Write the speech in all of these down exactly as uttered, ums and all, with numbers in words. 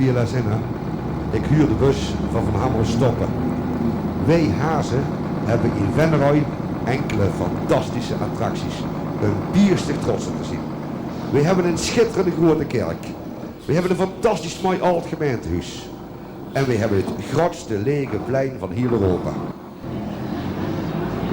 Helaas, hè? Ik huur de bus van Van Hammeren stoppen. Wij hazen hebben in Venray enkele fantastische attracties. Een bierstig trots op te zien. Wij hebben een schitterende grote kerk. Wij hebben een fantastisch mooi oud gemeentehuis. En wij hebben het grootste lege plein van heel Europa.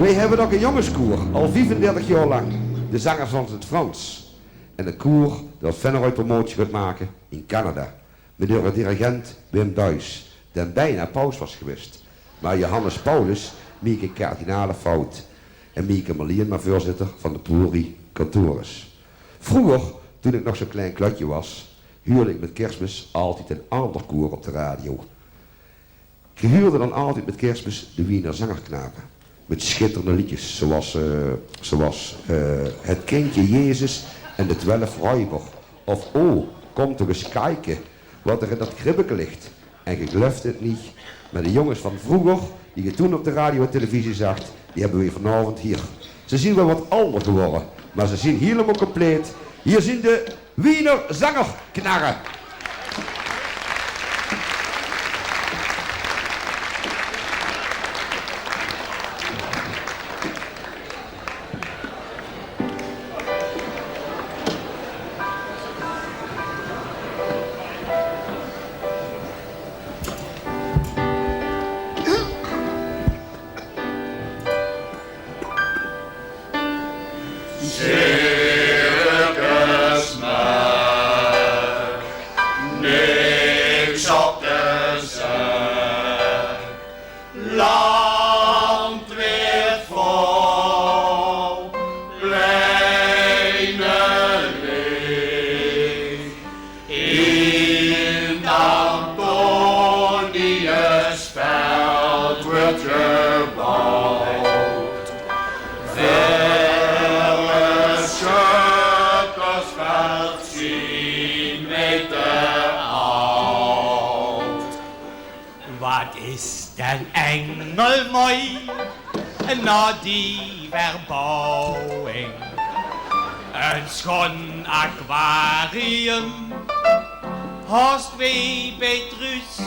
Wij hebben ook een jongenskoor, al vijfendertig jaar lang. De zangers van Sint Frans. En een koor dat Venray promotie gaat maken in Canada. Met de dirigent Wim Duis, die bijna paus was geweest. Maar Johannes Paulus maakte een kardinale fout en maakte hem alleen maar voorzitter van de Puri Cantoris. Vroeger, toen ik nog zo'n klein klötje was, huurde ik met Kerstmis altijd een ander koor op de radio. Ik huurde dan altijd met Kerstmis de Wiener Zangerknaben. Met schitterende liedjes, zoals, eh, zoals eh, Het Kindje Jezus en de Twelf Räuber. Of O, kom toch eens kijken wat er in dat kribbeke ligt. En ge geluift het niet, maar de jongens van vroeger, die je toen op de radio en televisie zag, die hebben we vanavond hier. Ze zien wel wat ouder geworden, maar ze zien helemaal compleet. Hier zien de Wiener Zangerknaben. Circus maakt niks op de zaak. Land weer vol, pleinen leeg. In Antoniusveld wordt gebouwd. Vele schutters veertien meter oud. Wat is den engel mooi, na die verbouwing. Een schoon aquarium, haast weer bij Truus.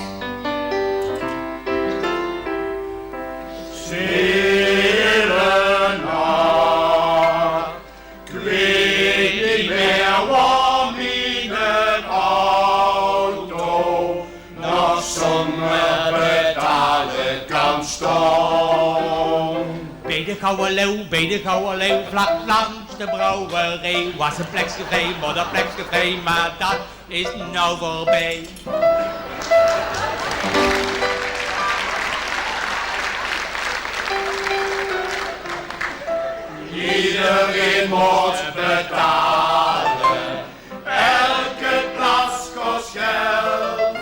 Stille nacht. Ik weet niet meer waar mijn auto nog zonder betalen kan staan. Bij de Gouden Leeuw, bij de Gouden Leeuw, vlak langs de brouwerij, was een plekje vrij, maar dat plekje vrij, maar dat is nou voorbij. Iedereen moet betalen, elke plaats kost geld.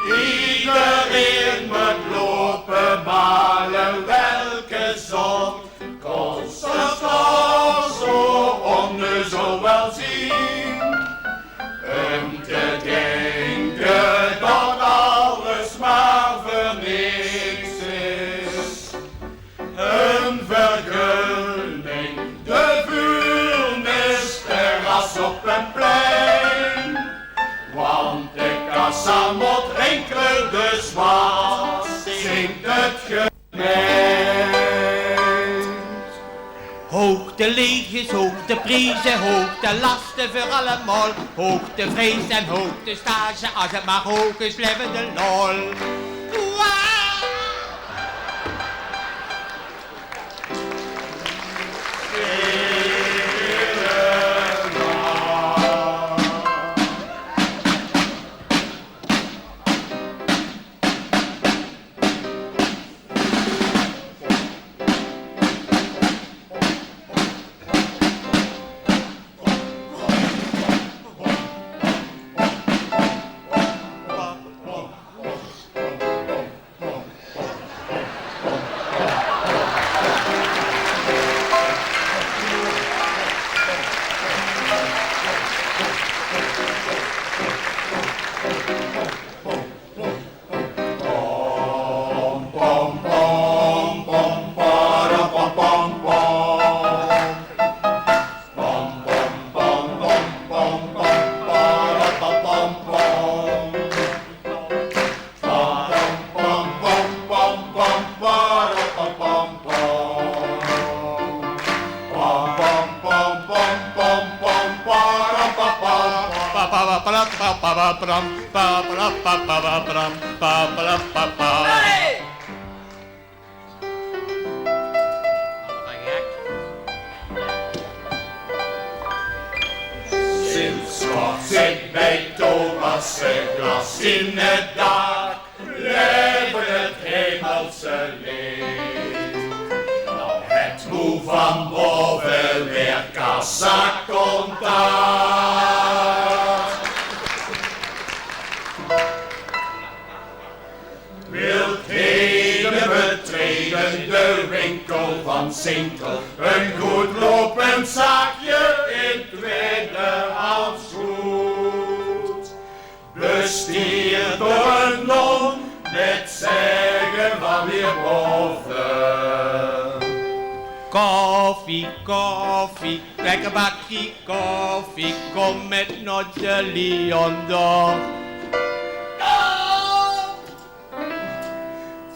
Iedereen moet lopen malen, welke zot kost het al zo om nu zo wel zien. Om te denken dat alles maar voor niks is. Een vergunning, de vuilnis, terras op een plein. Want de kassa moet rinkelen, dus wat zingt het gemeen? Hoog de leges, hoog de prijzen, hoog de lasten voor allemaal. Hoog de vrees en hoog de stage, als het maar hoog is, blijven de lol. Wa- Pram, pa, pa, la, pa, pa, pa, pram, pa, pa, la, pa, pa. Sinds kort zit bij Thomas zijn glas in het dak. Blijven het hemelse leed. Nou, het moe van boven weer kassacontact. Wilt heden betreden de winkel van Sinkel. Een goed lopend zaakje in tweedehands goed. Bestierd door een non met zegen van hierboven. Koffie, koffie, lekker bakkie koffie. Kom met notje Leon door.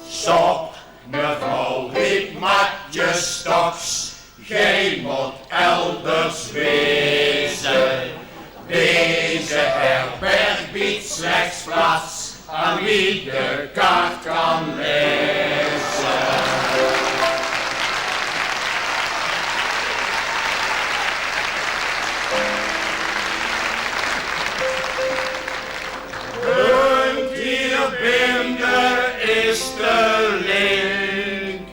Stop, mevrouw, riep Matje Stoks. Gij moet elders wezen. Deze herberg biedt slechts plaats aan wie de kaart kan lezen. Punt hier binnen is de link.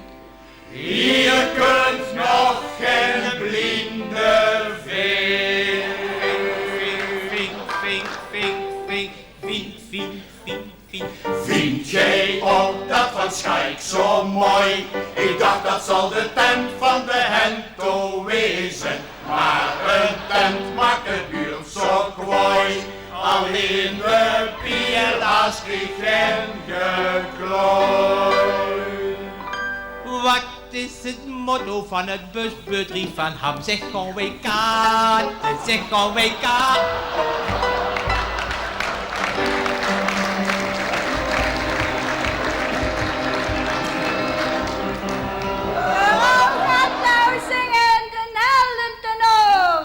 Hier kunt nog geen blinde vink. Vink, vink, vink, vink, vink, vink, vink, vink, vink. Vindt gij ook dat van Schaik zo mooi? Ik dacht dat zal de tent van de Hento wezen. Maar een tent maakt de buurt zo kwaai. Alleen de pielaars kriegen geklooi. Wat is het motto van het busbedrijf van Ham? Zeg gewoon W K. Zeg gewoon W K. Waarom gaat nou zingen de Helden tenor?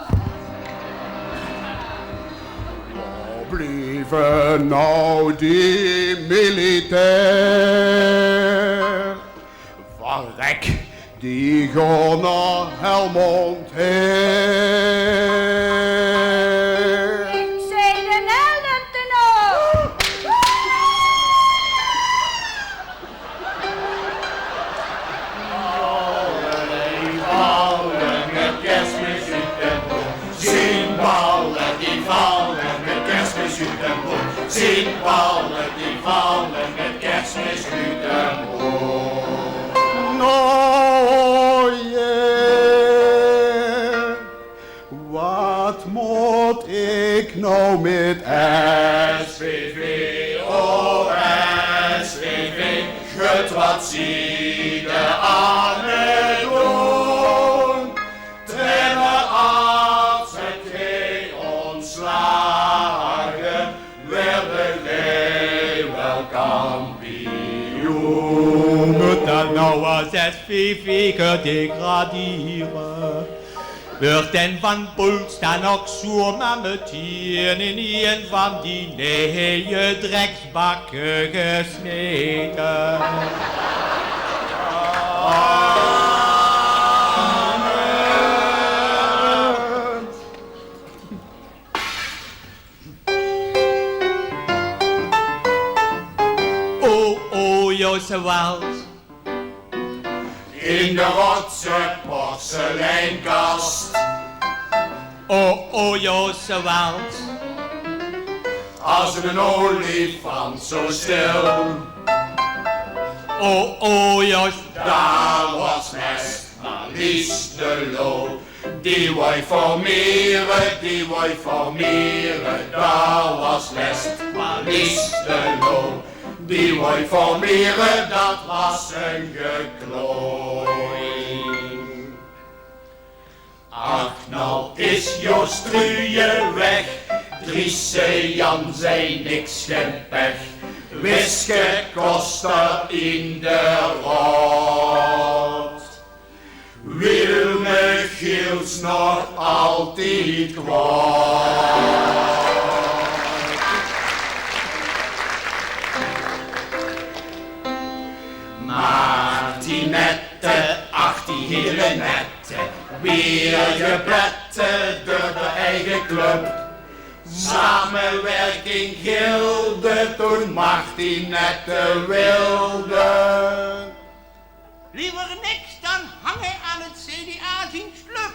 Waar bleve nou die militair? Verrek, die gaon nao Helmond Heer. Ik zei de Helden tenor. Ballen die vallen met Kerstmis uit de boom. Zien ballen die vallen met Kerstmis uit de boom. Zien ballen die vallen met Kerstmis uit de boom. Nou, jee. Wat moet ik nou met S V V? O S V V, gut, wat ziede aan het doen? Trainer Aad, zijt gij ontslagen, werden wij wel kampioen. Moet dan nou als S V V degraderen? Werd en Van Poel staan ook zomaar meteen in een van die neeje dreksbakken gesmeten. O, o, Joost Wals. In de rotse porseleinkast. O, o, Joost Wals. Als een olifant zo stil. O, o, Joost. Daar was Nest, Marlies de Loo. Die wou formeren, die wou formeren, dat was Nest, Marlies de Loo. Die wou formeren, dat was een geklooi. Ach, nou is Joost Truujen weg. Dries en Jan zijn niks gepech. Wiske Koster in de raod. Wil Michiels nog altied kwaod? Lenette, weer geplet door de eige club. Samenwerking gilde toen Martinette wilde. Liever niks dan hangen aan het C D A zien slup.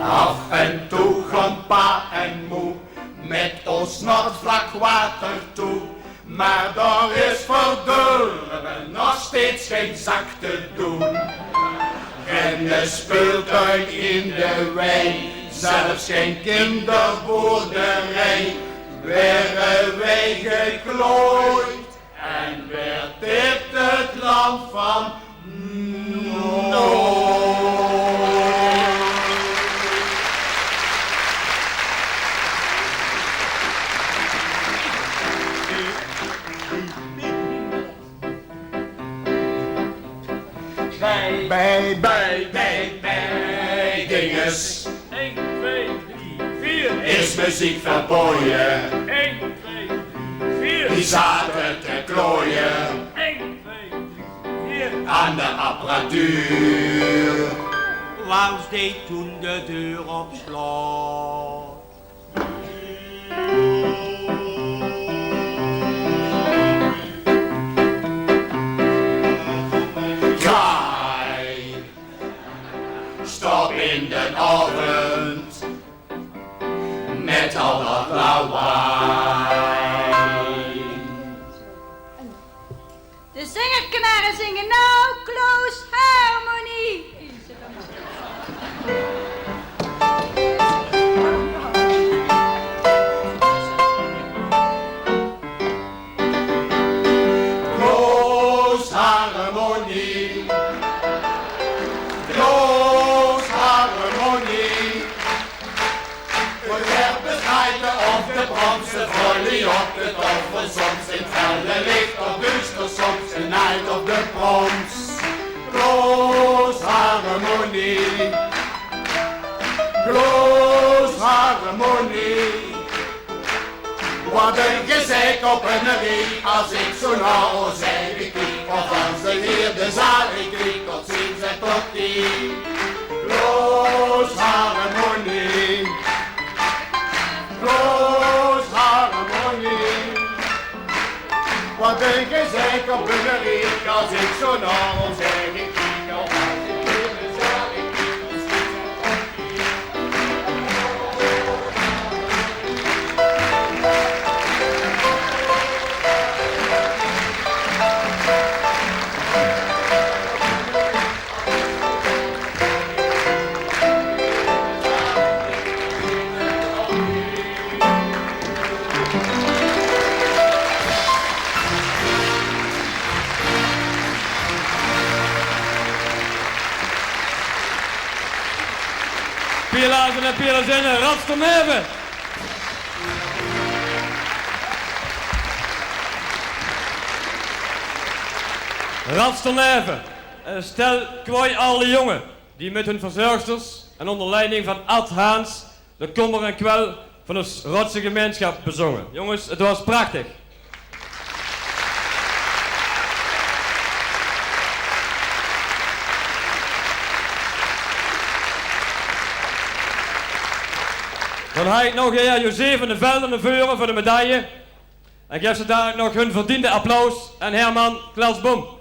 Af en toe gaan pa en moe met ons naar het vlak water toe. Maar daar is voor Durpen nog steeds geen zak te doen. Geen speeltuin in de wei, zelfs geen kinderboerderij. Werden wij geklooid en werd dit het land van Noord. Bij, bij, bij, bij, bij, dinges. Eén, twee, drie, vier. Is muziek verboden? Eén, twee, drie, vier. Die zaten te klooien. Eén, twee, drie, vier. Aan de apparatuur. Waals deed toen de deur op slot. Kraai, stop in den oven met al dat lawaai. De zingerknarre zinge now Close Harmonie. Close Harmonie. Close Harmonie. Wordt er beschaiten of de bronzen folie op de tafel, soms in felle licht of duister, soms in night of de brons. Close Harmonie, Close Harmonie. Wat een gezeik op een rie, als ik zo naar Ozijde kiek, of als ik hier de zaal in kiek, tot zien ze tot die. Close Harmonie. Close Harmonie. Wat een gezeik op een rie, als ik zo naar Ozijde kiek, of als ik hier de zaal in kiek, tot zien ze tot die. Pielaars en Pielazinne, Rats ter Neve. Rats ter Neve, e stel kwaoj alle jonge die mit hun verzörgsters en onder leiding van Ad Haans de kommer en kwel van ós Rotse gemeinsjap bezónge. Jónges, het waas prachtig. Dan haw ich nog de heer José van der Velde nao veure veur de medaille. En gaef ze dadelik nog hun verdiende applaus aan Herman Klaasboom.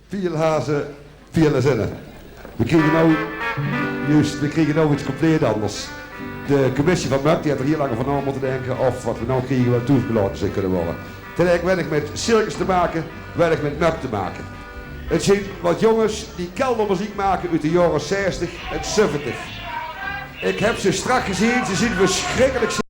Pielaars, Pielazinne. Veer kriege noe, juust, veer kriege noe get compleet anders. De commissie van Mök, die haet d'r hieël lang euver nao mótte dinke of wat veer noe kriege, waal toegelaote zou kónne waere. Tegeliek wen ich mit circus te make, wen ich mit Mök te make. 't Zien wat jónges die keldermeziek make oet de jaore zestig en zeventig. Ik heb ze straks gezeen, ze zien versjrikkelik.